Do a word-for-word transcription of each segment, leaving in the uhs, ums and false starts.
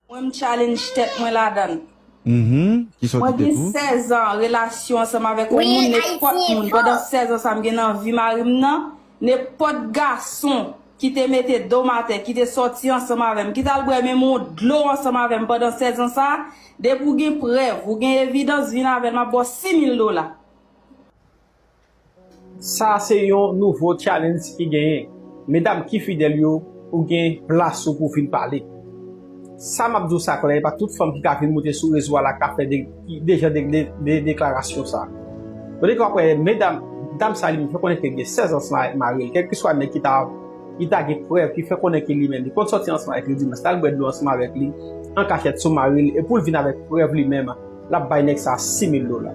Mwen, m challenge tèt mwen ladan l. Mhm. Ki sa w Mwen kite gen tou? sèz an relasyon ansanm avèk yon Wi, moun, nenpòt Ayiti, moun. fò. Pandan sèz an sa, m gen nan vi mari m nan, nenpòt gason ki te mete do m atè, ki te sòti ansanm avè m, ki t al bwè menm yon dlo ansanm avè m pandan sèz an sa, depi w gen prèv, ou gen evidans, vin avè l, m ap ba w sis mil dola. Sa se yon nouvo challenge ki genyen. Medam ki fidèl yo, ou gen plas ou pou vin pale. Sa m ap di w sa klè, e pa tout fanm ki ka vin moute sou rezo a la ka fè de, ki deja de, de, de deklarasyon sa. Ou te ka wè, medam, dam sa li menm fè konnen ke l gen sèz an ansanm avèk mari l. Kèlkeswa nèg ki ta, ki ta gen prèv ki fè konnen ke li menm, li konn sòti ansanm avèk li dimanch, l al bwè dlo ansanm avèk li, an kachèt sou mari l, e pou l vin avèk prèv li menm, l ap bay nèg sa sis mil dola.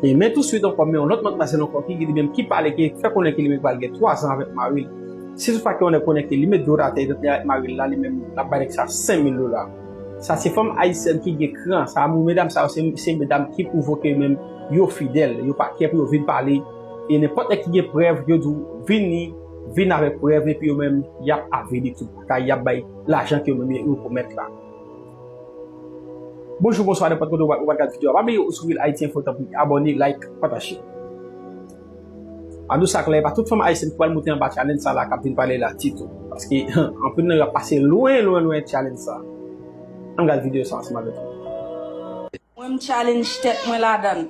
E men tou swit ankò, men yon lòt matmwazèl ankò ki, ki li menm ki pale, ki fè konnen ke li menm pral gen twa zan avèk mari l. Si toutfwa ke yon nèg konnen ke li met do l atè, li avèk mari l la, li menm, l ap bay nèg sa senk mil dola. Sa se fanm ayisyèn ki gen kran. Sa, medam sa yo, se, se medam ki pwouve ke menm yo fidèl, yo pa kè pou yo vin pale. E nenpòt nèg ki gen prèv, yo di w, vini, vin avèk prèv, epi yo menm, y ap avili tout bagay, y ap bay lajan ke yo menm yo pwomèt la. Bonjou, bonswa, nenpòt kote ou pral gad videyo a. Pa bliye ou sou Real Haiti Info, tanpri, abòne, like, pataje. An nou sa klè, pa tout fanm ayisyèn ki pral moute anba challenge sa la k ap vin pale la ditou. Paske anpil nan yo ap pase lwen, lwen, lwen challenge sa. Ann gad videyo sa ansanm avèk nou. Mwen, m challenge tèt mwen ladan l.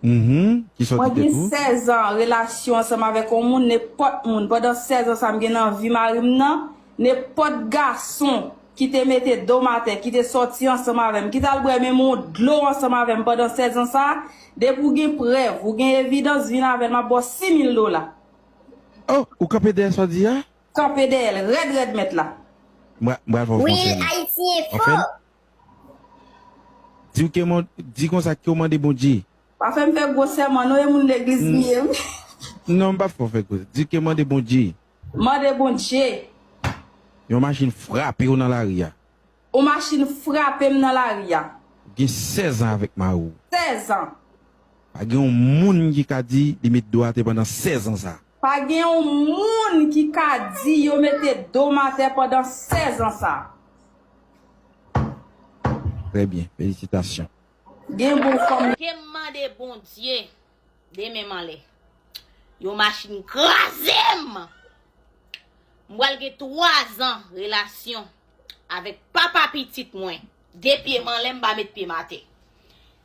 Mhm. Ki sa w Mwen kite gen tou? sèz an relasyon ansanm avèk yon moun, nenpòt moun. Pandan sèz an sa, m gen nan vi mari m nan, nenpòt gason ki te mete do m atè, ki te sòti ansanm avè m, ki t al bwè menm yon dlo ansanm avè m pandan sèz an sa, depi w gen prèv, ou gen evidans, vin avè l, m ap ba w sis mil dola. Oh, ou kanpe dèyè sa w di a? Kanpe dèyè l, rèd, rèd, mèt la. M pral fè w fè yon sèman. Anfen, di w ke man-, di konsa ke w mande Bondye. Pa fè m fè gwo sèman, non, e moun legliz m ye, wi. Non, m p ap fè w fè gwo. Di ke mande Bondye. Mande Bondye. Yon machin frape w nan lari a. Yon machin frape m nan lari a. Gen sèz an avèk mari w. Sèz an. Pa gen yon moun ki ka di li met do atè pandan sèz an sa. Pa gen yon moun ki ka di yo mete do m atè pandan sèz an sa. Trè byen, felisitasyon. Gen bon fanm. Ke m mande Bondye, demen m anlè. Yon machin kraze m! M pral gen twa zan relasyon avèk papa pitit mwen. De pye m anlè, m pa met pye m atè.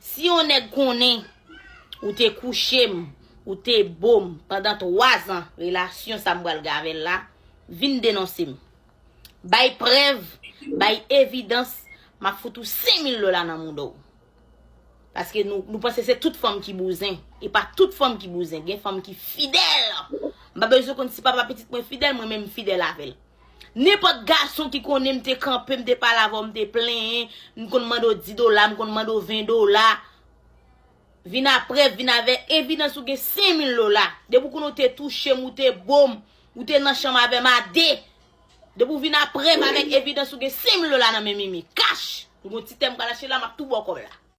Si yon nèg konnen ou te kouche m, ou te bo m pandan twa zan relasyon sa m pral gen avè l la, vin denonse m. Bay prèv, bay evidans, m ap fout ou senk mil dola nan mouda w. Paske nou, nou panse se tout fanm ki bouzen. E pa tout fanm ki bouzen. Gen fanm ki fidèl. M pa bezwen konn si papa pitit mwen fidèl, mwen menm m fidèl avè l. Nenpòt gason ki konnen m te kanpe, m te pale avè w, m te plenyen, m konn mande w dis dola, m konn mande w ven dola. Vin aprè, vin avè evidans ou gen senk mil dola. Depi w konnen w te touche m, ou te bo m, ou te nan chanm avè m a de. Depi w vin aprè m avèk evidans ou gen senk mil dola nan men Mimi. Kach! M gon ti tè m ka lache la, m ap tou ba w kòb la.